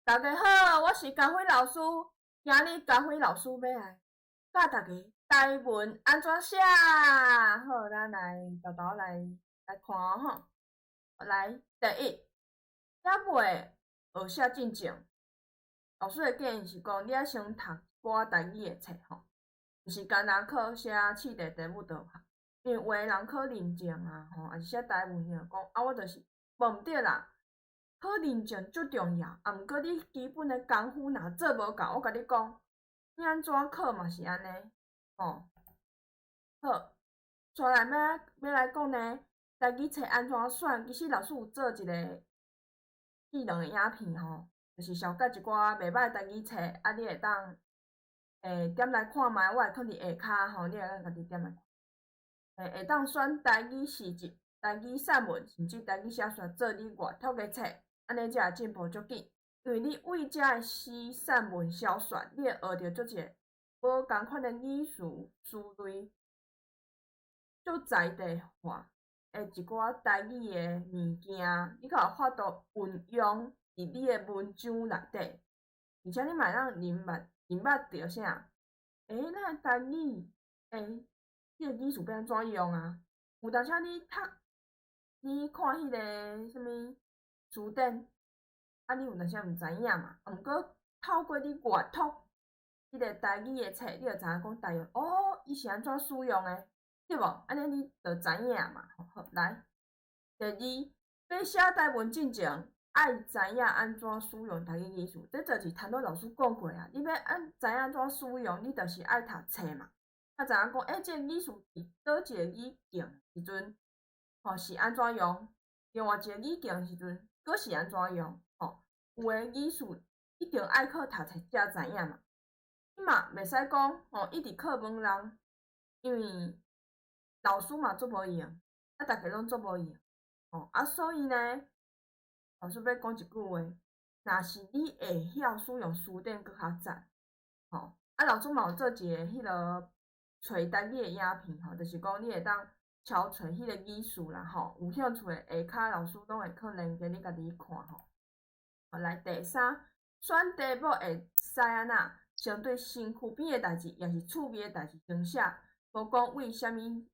大家好，我是佳輝老師。今日佳輝老師欲來教大家台文按怎寫。好，咱來沓沓來來看吼。來，第一，猶未學寫進前，老師的建議是講，你愛先讀一寡台語的冊吼，毋是干焦靠寫試題題目就有效。因為有的人考認證啊，吼，抑是寫台文，就講啊，我就是無毋對啦。考認證足重要，啊，毋過你基本的功夫若做無夠，我共你講，你按怎考嘛是按呢，吼。好，紲來欲來講呢，台語冊按怎選？其實老師有做一个智能的影片吼，就是紹介一寡袂䆀台語冊，啊，你會當點來看覓，我會囥佇下跤吼，你會當家己點來看。會當選台語詩集、台語散文，甚至台語小說做你閱讀的冊。按呢才會進步足緊，因為你為遮的詩、散文、小說，你會學著足濟無仝款的語詞、詞類，足在地化的一寡台語的物件，你較有法度運用佇你的文章內底，而且你嘛會當認捌認捌著啥？咱的台語，這個語詞欲按怎用啊？有當時你讀，你看彼个啥物？詞典，啊，你有當時毋知影嘛？啊，毋過透過你閱讀彼个台語的冊，你就知影講台語哦，伊是按怎使用的，對無？按呢你就知影嘛。好，來，第二，欲寫台文進前，愛知影按怎使用台語語詞，這就是頭拄老師講過啊。你欲按知影按怎使用，你就是愛讀冊嘛。啊，知影講，這个語詞佇佗一個語境時陣，吼是按怎用？另外一個語境時陣，閣是按怎用？吼，有的語詞一定愛靠讀冊才知影嘛。你嘛袂使講吼，一直靠問人，因為老師嘛足無閒，啊，逐家攏足無閒，吼啊，所以呢，老師欲講一句話，若是你會曉使用辭典，閣較讚，吼。啊，老師嘛有做一个彼落揣台語的影片，吼，就是講你會當敲揣彼個語詞啦，吼，有興趣的下跤老師攏會放連結，你家己去看吼。好，來第三，選題目會使按怎？先對身軀邊的代誌，抑是趣味的代誌先寫，無講為啥物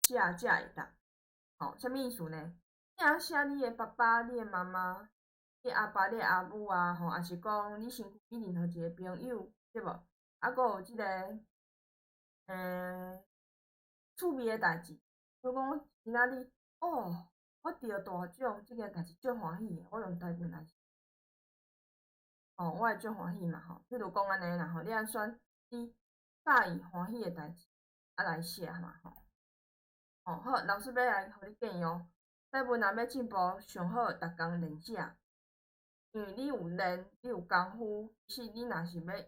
寫才會當。吼，啥物意思呢？你通寫你的爸爸、你的媽媽、你阿爸、你阿母啊，吼，抑是講你身軀邊任何一個朋友，對無？啊，閣有這个，趣味的代誌，比如講今仔日，哦，我得大獎，這件代誌足歡喜的，我用台文來寫，吼，我會足歡喜嘛，吼。比如講按呢啦，吼，你愛選你佮意歡喜的代誌，啊來寫嘛，吼。吼好，老師欲來予你建議哦。台文若欲進步，上好逐工練寫，因為你有練，你有功夫，其實你若是欲佇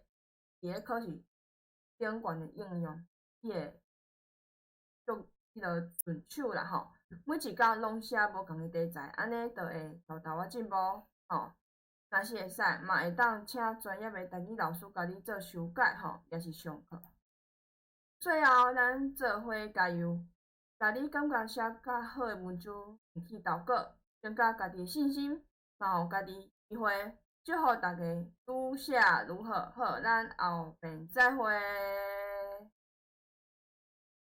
咧考試頂懸的應用，你會足彼落順手啦吼。每一工攏寫無仝的題材，按呢就會沓沓仔進步吼。若是會使，嘛會當請專業的台語老師共你做修改吼，抑是上課。最後，咱做伙加油！共你感覺寫較好的文章提去投稿，增加家己的信心，嘛予家己機會。祝福大家愈寫愈好，好，咱後遍再會。